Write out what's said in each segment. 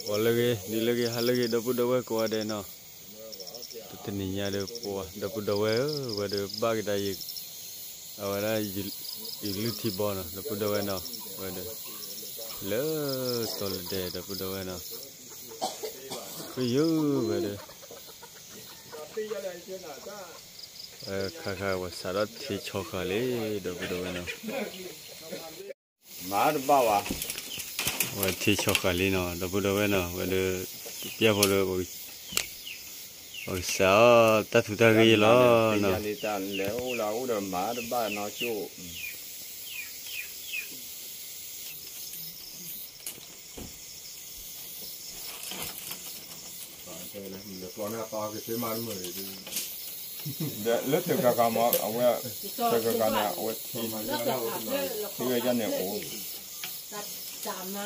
ဂီၤလၢအဂ့ၤ နံၤလၢအဂ့ၤ ဟါလၢအဂ့ၤ ဒီပုၢ်ဒီဝဲၢ်ကိးဂၤဒဲးနီၤ, တနံၤညါဒီးပှၤ ဒီပုၢ်ဒီဝဲၢ်ဧၢ ဝဲဒီးဘၣ်ကဒါယံာ် အဝဲဒၣ် ယလုၢ်ထံဘီနီၤ ဒီပုၢ်ဒီဝဲၢ်နီၤ, ဝဲဒီး လၢတီၤလဒဲး ဒီပုၢ်ဒီဝဲၢ်နီၤ, ဖုယုၢ်ဝဲဒီး ခါခါပှၤစးထီၣ်ထံဆီဃာ်လံ ဒီပုၢ်ဒီဝဲၢ်နီၤ, မၤတဘၣ်ဝဲ, ဝဲထံဆီဃာ်လံနီၤ ဒီပုၢ်ဒီဝဲၢ်နီၤ, ဝဲဒီး ပျဲၢ်ဖိဒီး ပကစးအီၤတၢ်ထူးတၢ်ဂ့ၢ်လီၤနီၤ, လဲၤအိၣ်လၢအိၣ်ဒီးမၤတဘၣ်နီၤကၠိၣ် လၢထံကကၤမး အဝဲ ထံကကၤန့ၣ် အဝဲထံ ထံဝဲဒၣ်န့ၣ်အိၣ် တၢ် ပှၤ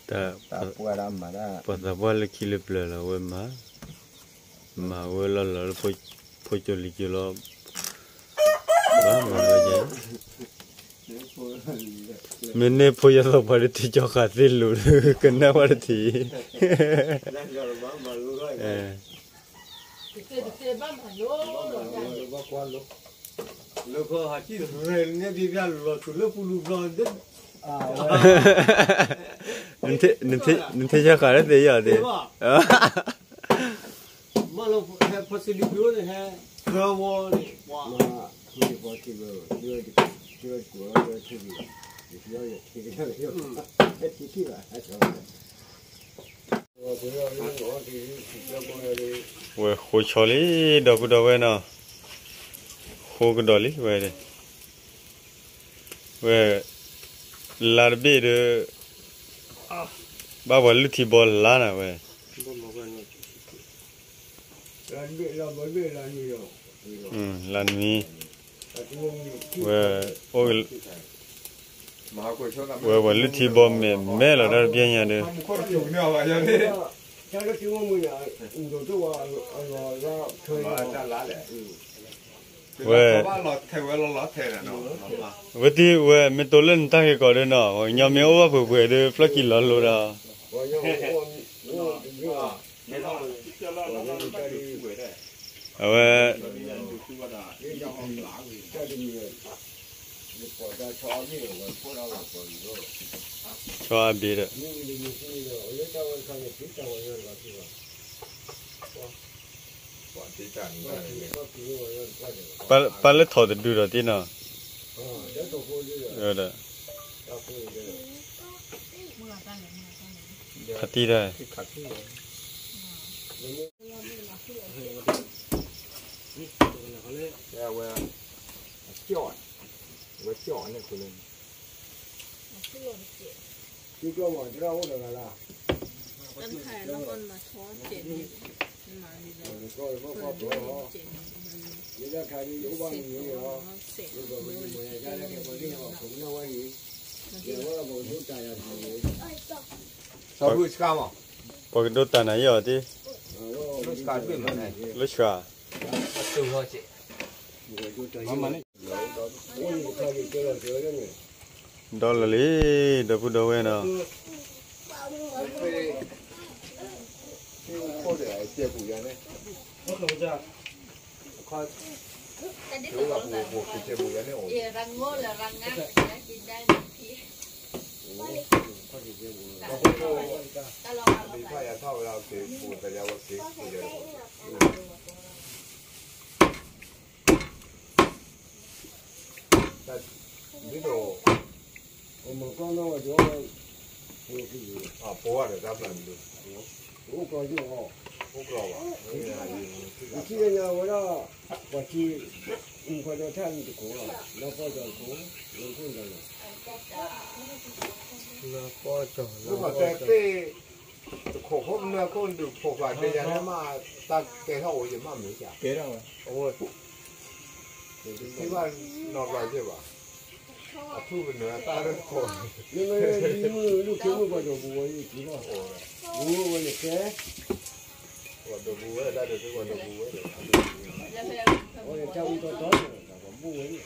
သးပှၢ်လၢခံလၢပျၢၤလီၤ အဝဲမၤ မၤဝဲလီၤလီၤလၢ ဖိကၠိလံၤကၠိလီၤ, ဘၣ်မၤဝဲယဲ, မ့ၢ်န့ၢ်ဖိယီၤသီပှၤဒီး ထံကၠီဃာ်သ့ၣ်လိၤ ကနၣ်ဝဲတထံၣ် နထံၣ်ယါဃးလၢသ့ၣ်ယီၤဒ့, ဝဲဃိဆီလံ ဒီပုၢ်ဒီဝဲၢ်နီၤ, ဃိကဒီးလံဝဲ, ဝဲ လါတဘ့ၣ်ဒီး ဘၣ်ပှၤလုၢ်ထံဘီလါနၤဝဲ, လါနွံ, ဝဲ အိၣ် ဝဲပှၤလုၢ်ထံဘီမဲာ်မဲာ်လီၤ တၢ်တပျဲညါဒီး ဝဲ ဝဲတံၤဝဲမ့ၢ်တိလၢနတၢ်ဂ့ၢ်ကီးဒီးနီၤ, ပှၤကညီမ့ၢ်အိၣ်ဘၣ်ပှဲၤပှဲၤဒီး ဖျီၣ်ကံလီၤလိၤဒီး အဝဲ ဆီအါဘ့ၣ်ဒီး ပၢ်လၢထီၣ်တဒုဒီးတ့နီၤ, ဒီး ခးတံၢ်တၢ် ဝဲ ဝဲကၠီၣ်န့ၣ် ပှၤကဒိတၢ်နၤယီၤတ့, လၢဆှၢ ဒီလၢလံ ဒီပုၢ်ဒီဝဲၢ်နီၤ, ဒ်သိး အဖိဝဲဒီးတၢ်ဖျါမံၤဒိၣ် အိၣ်ကျီယိၣ်အီၤ အိၣ်ကျီဘၣ် ပထံၣ်လၢညါဝဲဒၣ် ပှၤထံ မူခွဲဒီးထၣ်လံတခိၣ်လီၤ လၢပီၢ်ကၠီၤတခိၣ် လၢခိၣ်ဒီးလီၤ လၢပီၢ်ကၠီၤ လၢပီၢ်ကၠီၤ တခိၣ်ခိၣ်မၢခိၣ်ဒုးဖိခွါတဲယၤန့ၣ်မး တၢ်ကဲထီၣ်အိၣ်ယမးမ့ၢ်ဧါ ကဲထီၣ်ဝဲ ထံၣ်ဘၣ်နီၢ်ဘျီယ့ၢ်ဘၣ် အထူၣ်ကနၢၤတၢ်ရၢခိၣ်, မ့မ့ၢ်လၢမုၢ်လူၢ်ခ့မုၢ်ပှၤဒိးပူၤဝဲယံၤကံလီၤ, ပူၤဝဲန့ၣ်ကဲ, ပှၤဒိးပူၤဝဲဒၣ်ဒီး ပှၤဒိးပူၤဝဲဒီး, အဝဲန့ၣ်တၢ်အူတီတီန့ၣ် ပှၤဘူၣ်ဝဲန့ၣ်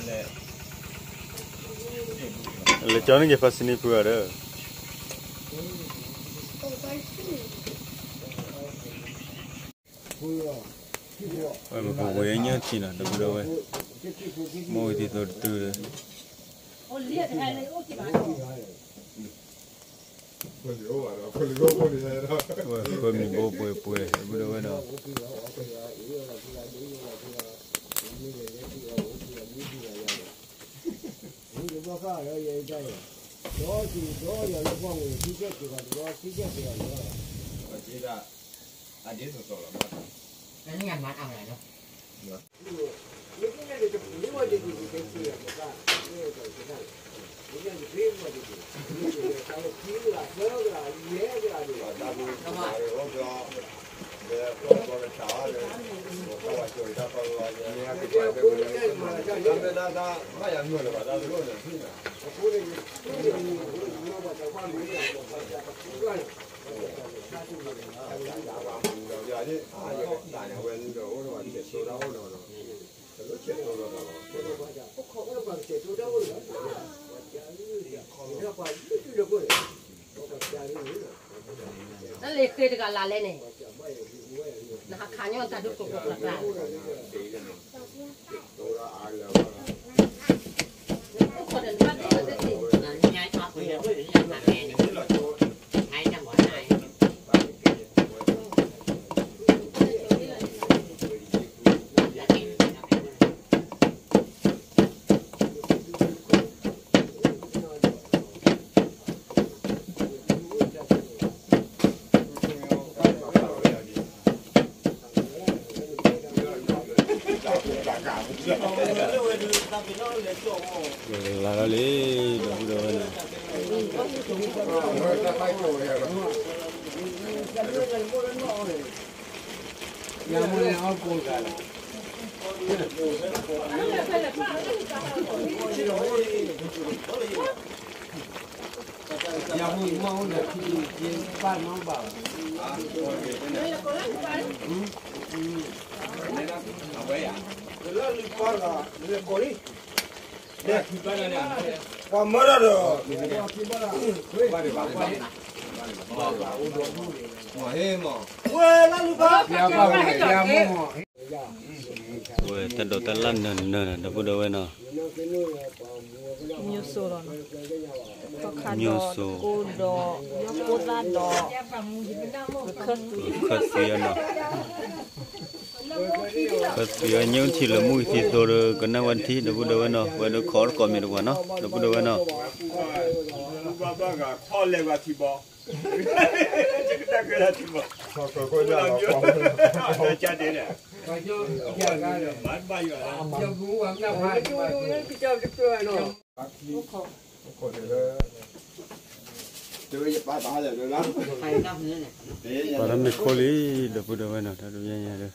လဲၤကၠီန့ၢ်က့ၤဖါစနံဖုဂၤဒီး, ဝဲပပူၤဝဲညၣ်ထံနီၤ ဒီပုၢ်ဒီဝဲၢ်, မိၢ်ဝံၤသံသိတတုၤဒီး ဝဲမံၤဘိပှဲၤပှဲၤ ဒီပုၢ်ဒီဝဲၢ်နီၤ, တၢ်လၢဃ့တဂၤလၢ်လဲၣ်န့ၣ်, နဟးခးညီတၢ်ဒုးကိးကိးကျၢကျၢ, အိၣ်ခိးဒီးနဘၣ်သ့ၣ်သ့ၣ်, လၢလီၤလံ, ဒီပုၢ်ဒီဝဲၢ်န့ၣ်, ပှၤမၢထီၣ်ဒီး, ဝဲလၢလူၤဘၣ်, ဝဲတၢ်ဒိးတၢ်လၢ်နၢၤနၢၤန့ၣ် ဒီပုၢ်ဒီဝဲၢ်နီၤ, ညိၣ်စိလီၤ, ညိၣ်စိ, တကိဒီး, ညိၣ်ကိသၣ်ဒီး, ခၢၣ်သွံအနီၤ, ခၢၣ်သွံအညိၣ်ထံလၢမုၢ်သံသိဒီး ကနၣ်ဝဲထံ ဒီပုၢ်ဒီဝဲၢ်နီၤ, ဝဲဒၣ်ခိးတကိးမ့ၢ်တကွၢ်နီၤ ဒီပုၢ်ဒီဝဲၢ်နီၤ, ဘၣ်ဘၣ်ဂၤခီလဲၤဝဲထံဘီ, တၢ်ကဲထံဘီ, တၢ်ကဲဒၣ်, ပှၤတမ့ၢ်ခိလံ ဒီပုၢ်ဒီဝဲၢ်နီၤ တၢ်တဘျီညါဒီး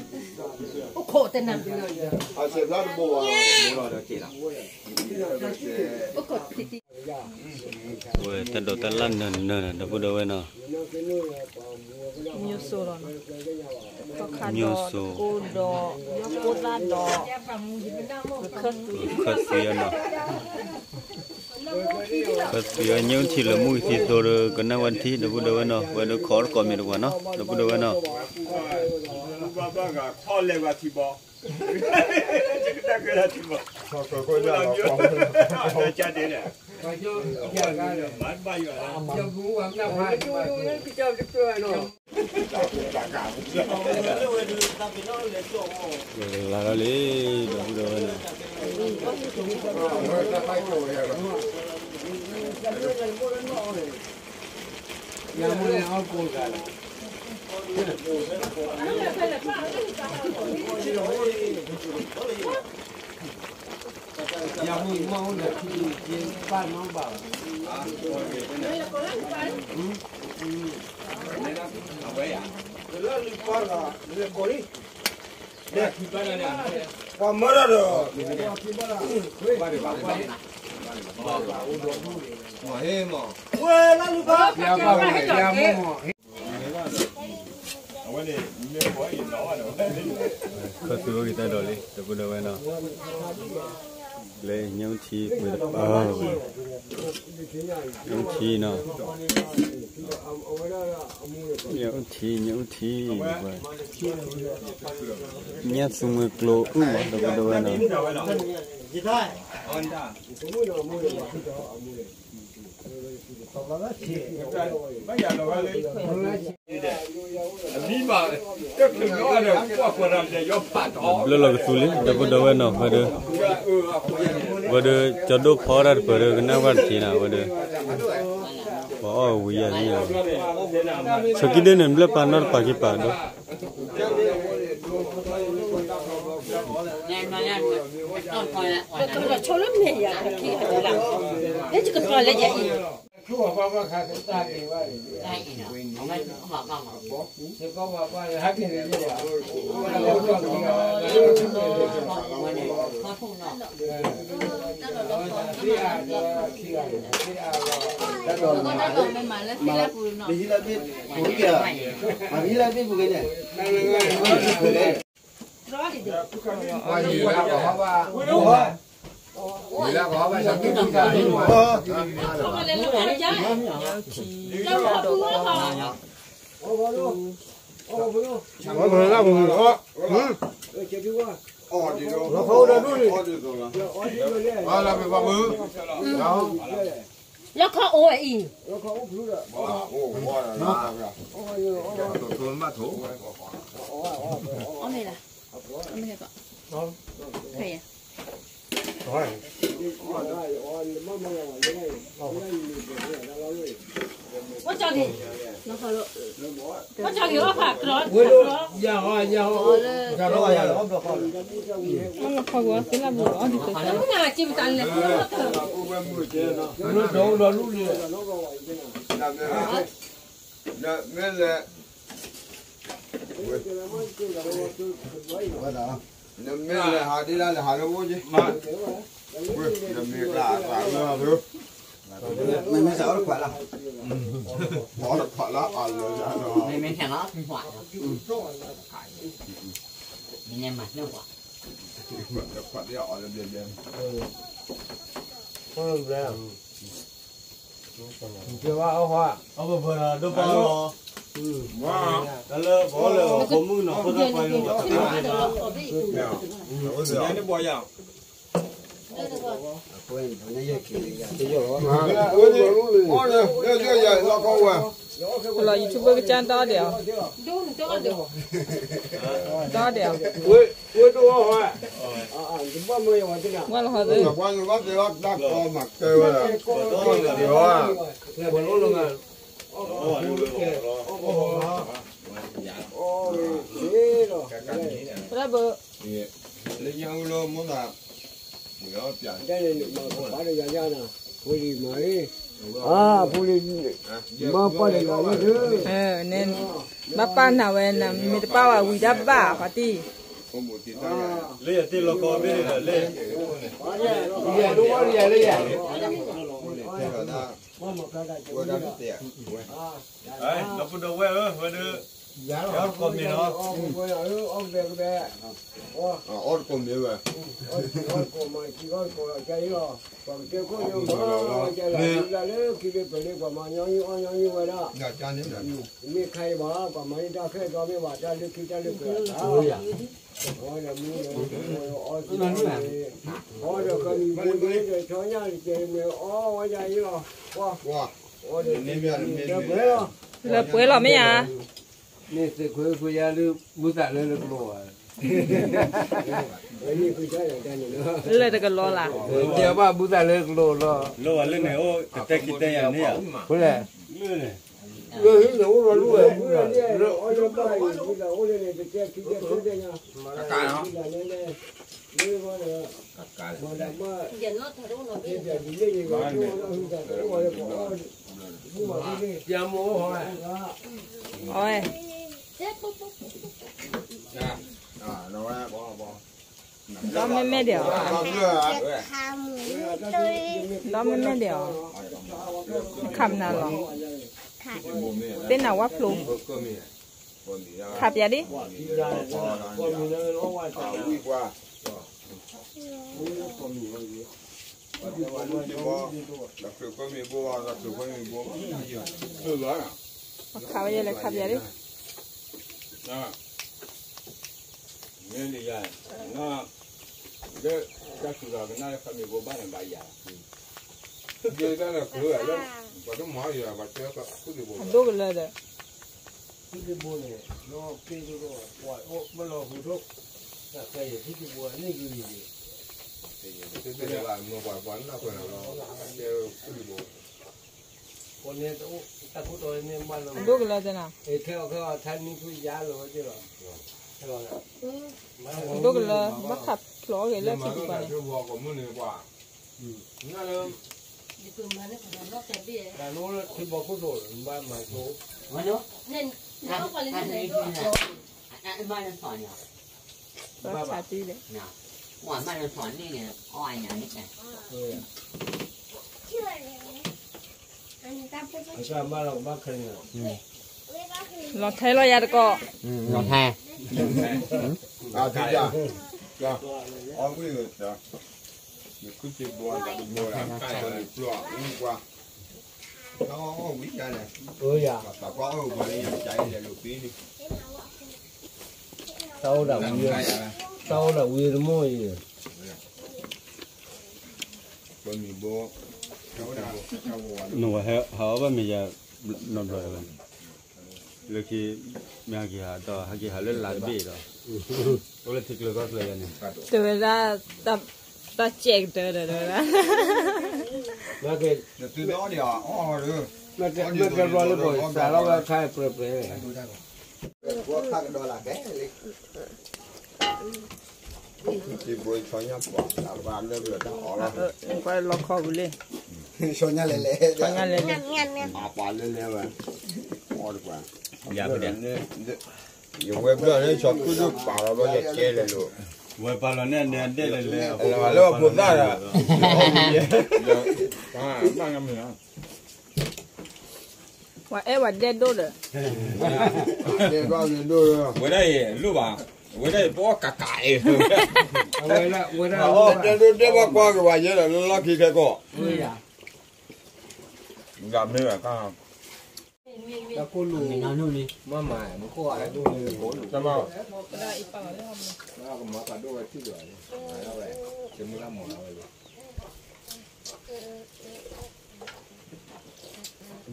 အိၣ်ခိးတနၤ, အိၣ်ခိးတံတံ, ဝဲတၢ်ဒိးတၢ်လၢ်နၢၤနၢၤ ဒီပုၢ်ဒီဝဲၢ်နီၤ, ညိၣ်စိလီၤ, ညိၣ်စိ, တကိဒီး, ညိၣ်ကိသၣ်ဒီး, ခၢၣ်သွံအနီၤ, ခၢၣ်သွံအညိၣ်ထံလၢမုၢ်သံသိဒီး ကနၣ်ဝဲထံ ဒီပုၢ်ဒီဝဲၢ်နီၤ, ဝဲဒၣ်ခိးတကိးမ့ၢ်တကွၢ်နီၤ ဒီပုၢ်ဒီဝဲၢ်နီၤ, ဘၣ်ဘၣ်ဂၤခီလဲၤဝဲထံဘီ, တၢ်ကဲထံဘီ, တၢ်ကဲဒၣ်, လၢလီၤလံ ဒီပုၢ်ဒီဝဲၢ်န့ၣ် ပှၤမၢထီၣ်ဒီး ဝဲလၢလူၤဘၣ် ခီသူၣ်အိၣ်က့ၤတၢ်ဒိးလံ တပူၤဒီးဝဲနီၤ လၢညၣ်အူထံပှ့ၤတပၤဝဲ ညၣ်အူထံနီၤ ညၣ်အူထံ ညၣ်အူထံ ညၣ်သူမှဲကျိအုၣ်မး တပူၤဒီးဝဲနီၤ ဘျၢလီၤကသူလံ ဒီပုၢ်ဒီဝဲၢ်နီၤ ဝဲဒီး ဝဲဒီး ကၠီဒိၣ်ဖီဒၣ်တပၢၤဒီး ကနၣ်ဝဲတထံၣ်နၤ ဝဲဒီး ပှၤအီၣ်ဝံၤယၤန့ၣ် ဆၢကံဒၢန့ၣ် ဘျၢပာ်နီတပၤက့ၤပာ်ဒီး ကကထီၣ်ဆိလၢမဲာ်ယၤတက့ၢ်လၢ လၢယကထီၣ်လၢယၤအံၤ မ့ၢ်ဟံးလၢဘ့ၣ်ပူၤက့ၤ မ့ၢ်ဟံးလၢဘ့ၣ်ပူၤက့ၤန့ၣ် လီခီအိၣ်ဝဲအံၤ အိၣ်ကၠီၣ်က့ၤ အိၣ်ကၠီၣ်က့ၤအီၣ်ဖးကြီ လီခီဝဲသ့လၢဘူးအီၣ်ဒ်သိး မ့ၢ်လဲၣ် နမ့ၢ်လဲၤဟးဒ်လဲၣ် လဲၤဟးလၢအိၣ်က့ၤ နမ့ၢ်ကျါ မ့မ့ၢ်စးအီၣ်တခွးလၢ အီၣ်တခွးလၢအလၢ မ့မ့ၢ်ဆဲးလီၤ မ့ၢ်န့ၣ်မၤန့ၢ်ပှၤ တခွးဒ်အီၣ်လၢဘျဲဘျဲ ကဲဝဲအီၣ်ဟီ အပပၢၤဒီးဒိၣ်ပၢ်လီၤ တၢ်လၢပအီၣ်လၢအီၤဖိမုၣ်နီၤ ဖိသၣ်ခွါယိၤ န့ၣ်ပှၤယၤ လီၤ YouTube ကစၢ်တီဒဲးအီၤ တီဒဲးအီၤ ဝဲလီၤဟီသ့ ပရၢဘၢ လၢညါအူလီၤမ့ၢ်သး ပှၤလီၤပျး ပှၤလီၤ မၤပှၢ်တဂၤလီၤ ဘၣ်ပာ်နၤဝဲ နမ့ၢ်တပာ်ဝဲဝံၤဒၣ်ဘၣ် ပှၤတံၢ် လၢယတ့ၢ်လီၤကီဘ့ၣ်လၢ လၢယ ဒီပုၢ်ဒီဝဲၢ်ဧၢ ဝဲဒီး ယၤလီၤ အီၣ်တကိးမ့ၢ်လီၤ အီၣ်ကဘဲကဘဲ အီၣ်တကိးမ့ၢ်ဝဲ အီၣ်တကိးမ့ၢ် အီၣ်တကိးလီၤ ကဲအံၤလီၤ ပှၤကတဲခိၣ်ညိၣ်မ့ၢ် ကဲလၢခံလၢပှၤလၢ ပှၤမၤညီနုၢ်အီၣ်ညီနုၢ်ဝဲဒၣ် မ့ၢ်ခါအံၤဘၣ် ပှၤမၤန့ၢ်တၢ်ခဲအံၤမ့ၢ်ဘၣ် တၢ်လၢခံတၢ်လၢပှဲၤ အီၣ်ဒီးမူဒီး အီၣ်ဒီးကမံၤဘိဒီး ဆီညၣ်တကဲမ့ၢ်အီၣ်ဝဲဒၣ်အံၤလီၤ ကွၢ် အီၣ်ဒီး လၢပှဲၤလီၤ လၢပှဲၤလီၤမ့ၢ်ဧါ မ့ၢ်သုးခွဲခွဲယါလၢ ဘုသးလၢလၢကလိဧါ လၢတကလီလၢ် ကဲဘၣ်ဘုသးလၢကလိလီၤ လၢဝဲလၢန့ၣ်အိၣ်ကတဲခံတဲယၤန့ၣ်ဧါ ဖဲလဲၣ် လၢန့ၣ် လၢဟံၣ်န့ၣ်အိၣ်ဒီးလူဝဲ လၢ ယမိၢ်ဟဲ ဒီမ့မ့ၢ်ဒံးအီၤ ဒီမ့မ့ၢ်ဒံးအီၤ ခးမနုၤလီၤ သ့ၣ်နၤဝၣ်ဖျိ ခးပၠးဒံး ခးဝဲယဲလဲၣ် ခးပၠးဒံး မ့ၢ်ဒ်ယၤ လၢတၢ်စူၤလီၤကနၣ်လၢခမ့ၢ်ဘိဘၣ်န့ၣ်ဘၣ်ယၤ အဒိၣ်ကလၢဒီး ဖုက့ဘိန့ၣ် ဒီက့ဒိၣ်ဒီး ပှၤအိၣ်ပလီၤဟူးထိၣ် တၢ်ခဲအံၤ ဖုက့ဘိန့ၣ်ဂ့ၤဂ့ၤ တဘၣ်မ့ၢ်ပှၤပှၤနၢ်ပၢၢ်လီၤ ဖုက့ဘိ ပန့ၣ်တအိၣ် တၢ်ခိၣ်တီန့ၣ်ဘၣ်လီၤ အဒိၣ်ကလၢသနၤ ခဲအံၤခဲအံၤထါနံၣ်ဖုယါလီၤဝဲသ့ၣ်လီၤ အဒိၣ်ကလၢ ဘၣ်ခးဖျိးအီၣ်ဂ့ၤလၢထံပူၤပှၤန့ၣ် နလၢ တၢ်နအိၣ်လၢထံဘီခိၣ်ဒိၣ် နဘၣ်မၤဆိ ဘၣ်ဆးတံၢ်လဲၣ် မၤလီၤထီန့ၣ် အီၣ်အညၣ်န့ၣ် လီၤထဲလီၤယၤတကိး လီၤထဲ အဝံၤ ယခုၣ်စ့ဘိ ဘိ ကွၢ် တၢ်အီၣ်ဝံၤယၤန့ၣ် တၢ်ကွၢ်အီၣ်ဝံၤန့ၣ် ယကလဲၤလိာ်သံန့ၣ် တၢ်အိၣ်ဒၣ်ဝံၤ တၢ်အိၣ်ဒၣ်ဝံၤတမိၢ်အံၤ ပမံၤဘိ နဝဲဟးအီၣ်ဘၣ်မ့ၢ်ယၤ နီတဘျီဝဲ လၢခံ မ့ၢ်ဟဲက့ၤဟးဒီး ဟဲက့ၤဟးလၢလါတဘ့ၣ်ဒီး အိၣ်လၢထံကျိကီၢ်ကျိယၤန့ၣ် တဲဝဲဒၣ် တၢ်စဲးကတၢၢ်ဒီးတဲဝဲဒၣ် နသုတအီၣ်ဒံးအီၤ အီၣ်ဒီး မ့ၢ်တဲဘျီလၢပှၤစးထီၣ်ဝဲခါပှဲၤပှဲၤ ခါကဒီးလၢကဲလံ ထံဘိဆီညၣ်ပှၤ အပှၤလၢဘျီတၢ်အီၣ်လီၤ ကွၢ်လီခီဝံၤလံ ဆီညၣ်လဲၤလဲၤ ဆီညၣ်လဲၤလဲၤ အပှၤလၢလဲၤဝဲ အီၣ်တပှၤ ယၤပဒဲး ယဝဲဘျီလၢဆီခုၣ်ဒုၣ်ပာ်လီၤဘျီယကဲလဲၤလိာ် ဝဲပာ်လီၤန့ၣ်န့ၣ်ဒဲးလဲၤလဲၤ လၢပှၤဖိသၣ်ဒီး ပှၤအဲၣ်ဝဲဒဲးဒိၣ်ဒီး ဝဲဒၣ်အံၤလိၣ်ဘၣ် ဝဲဒၣ်အံၤပအီၣ်ကးကးအံၤ ဝဲဒၣ်ဒဲးဒိၣ်ဒဲးဘၣ်ကွၢ်က့ၤဝဲယဲဒီးလၢလီၢ်ခံခဲကီၢ် ယမ့ၢ်ဝဲကါ တ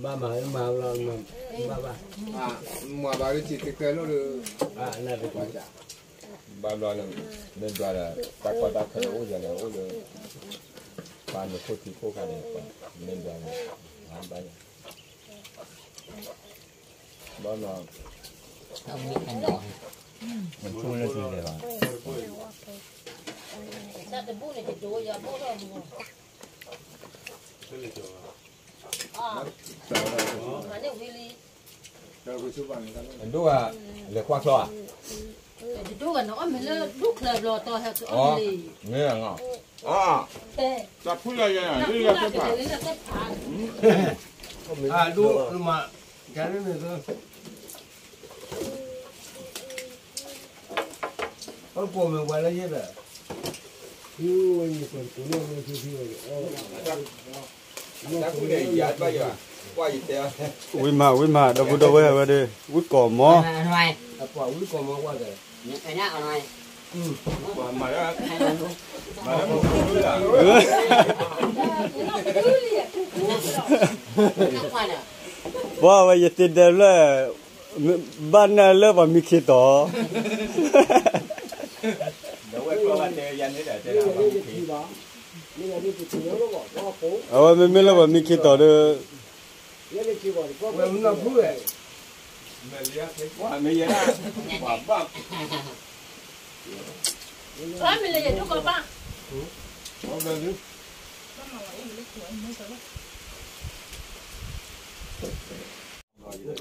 မ ဘၣ်မၤမၤလီၤ ဘၣ်ဘၣ် မၤဘၣ်လၢထံတကဲလိၣ်ဒီး ဘၣ်ဘျီန့ၣ် မ့ၢ်ဒွးဒီး တၢ်ကီတၢ်ခဲအိၣ်ယၤဒီးအိၣ်လၢ ပှၤန့ၣ်ခိၣ်ထံခိၣ်ခါန့ၣ် မ့ၢ်ဒွးန့ၣ် ဘၣ်ဘျီ ဘၣ်ဘျီ မ့ၢ်ဆိလၢထံလဲၣ်ဘၣ် ဒိၣ်ဧါ လဲၤကွၢ်ချီဧါ မ့ၢ်ဧါ တၢ်ဖုလၢယဲ လၢယဲသ့ၣ်ဖး ဒိၣ်မး ကဲလၢန့ၣ်သၢ ကိးမ့ၢ်ဝဲလၢယဲၢ်ဘၣ်, ဝံၤမး ဝံၤမး ဒီပုၢ်ဒီဝဲၢ်ဝဲဒီး ဝံကိးမီၤ, ဝံကိးမီၤဝဲဒီး ပှၤဝဲယသ့ၣ်ဒဲးလၢ ဘၣ်နၢ်လၢပှၤမံခ့တီၤ, အဝဲမ့မ့ၢ်လၢပှၤမံခ့တီၤဒီး အဝဲ ခိၣ်လူတၢ်ဖီခိၣ်လၢန့ၣ်, ဖဲလဲၣ်, ခိၣ်ဖျၢၣ်န့ၣ်, ခိၣ်ဖျၢၣ်, ခိၣ်ဖျၢၣ်ခိၣ်ဒီး, လၢက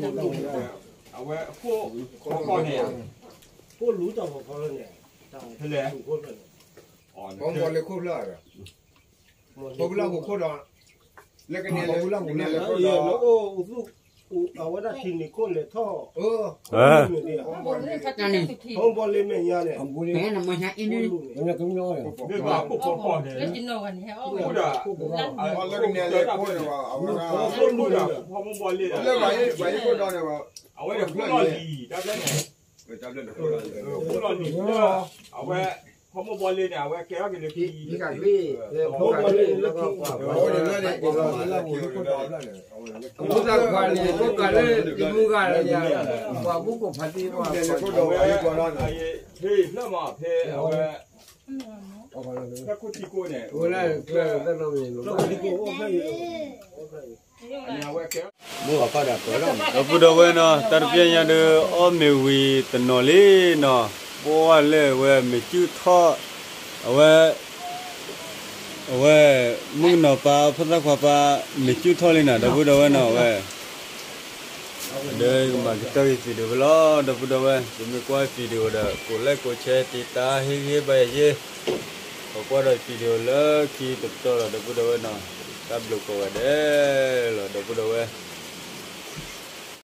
န့ၣ်လၢအိၣ်သူၣ်, အဝဲဒၣ်ထံနံၤခိၣ်လဲၤထီၣ်, ဘီလ့မဲာ်ညါန့ၣ်, လၢကန့ၣ်လၢခိၣ်ဖီခိၣ်န့ၣ်, အဝဲဒၣ်ခိၣ်လီၢ်လံၤတၢ်ဖဲန့ၣ်, ခိၣ်လီၢ်လံၤလၢ အဝဲ ဖီမိၢ်ဘီလ့န့ၣ် အဝဲကဲထီၣ်က့ၤလၢခံ, အဝဲ ဖဲဖျၢၣ်မး ဖဲအဝဲ ဖဲခိၣ်ထံကိၣ်န့ၣ် ဒီပုၢ်ဒီဝဲၢ်နီၤ တၢ်တပျဲညါဒီး အီၣ်မ့ၤဝံၤတနီၤလံနီၤ, ပှၤလၢအဝဲမ့ၢ်စုၣ်ထီၣ်, အဝဲ အဝဲ မုၣ်ကနီၤပၢ် ဖိသၣ်ခွါပၢ် မ့ၢ်စုၣ်ထီၣ်လံနီၤ ဒီပုၢ်ဒီဝဲၢ်နီၤ အဝဲ ဒီးကမၤကတၢၢ်က့ၤ video ဝဲလီၤ ဒီပုၢ်ဒီဝဲၢ်, သုမ့ၢ်ကွၢ် video ဒီး ကိးlike ကိးshare တံၤတၢ်ဟ့ၣ်ဂံၢ်ဘါယၤယ့ၢ်, ပကွၢ်ဒီး video လၢခံတပတီၢ်လီၤ ဒီပုၢ်ဒီဝဲၢ်နီၤ, တၢ်ဘျုးကိးဂၤဒဲးလီၤ ဒီပုၢ်ဒီဝဲၢ်